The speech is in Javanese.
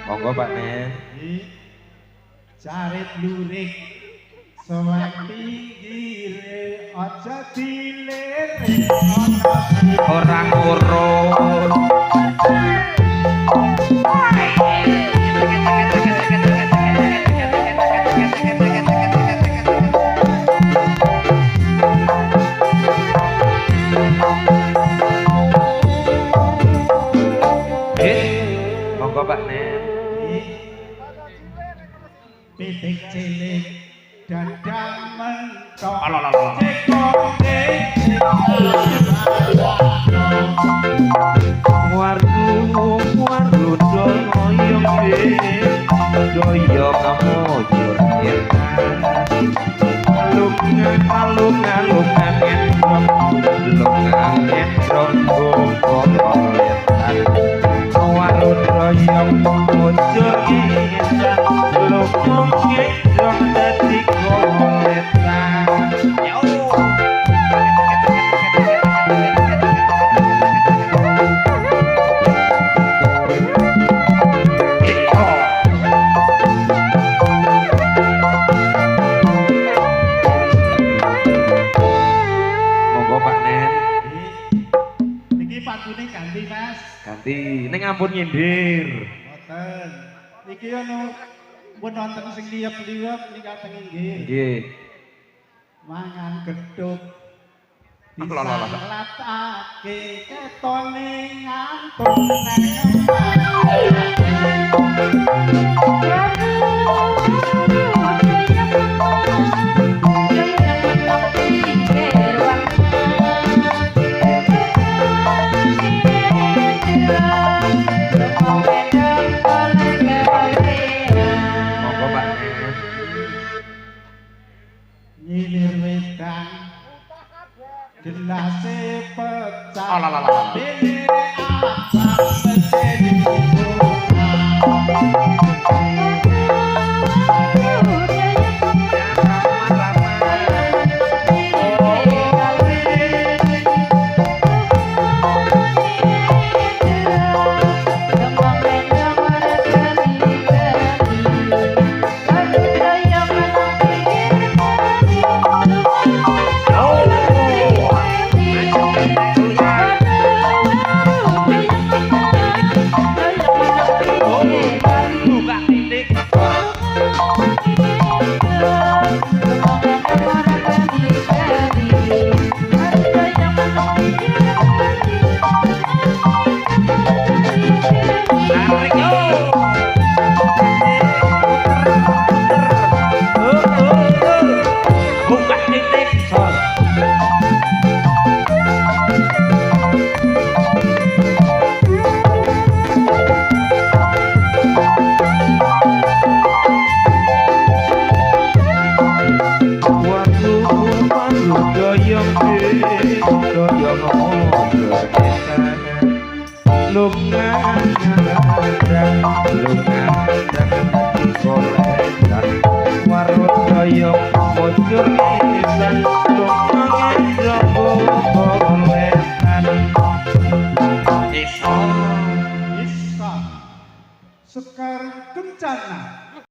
Monggo Pak Nen. Carit lurik sowan pinggire aja dilirik ora ngurus. Monggo Pak Nen. Pitik cilik dadang mentok warung doyong doyong mojur lunga lunga ngendrong lunga ngendrong warung doyong mojur lunga ngendrong dadi goletan. Monggo Pak Nen. Niki pantune ganti Mas. Ganti, ning ampun nyindir. Mboten. Niki ono pun nonton sing liyep-liyep nika teng inggih. Nggih. Mangan gethuk disanglatake ketone ngantuk nang Monggo Pak Nen. Nyilir wedang gelase pecah bene abang menjadi. Sekar Kencana.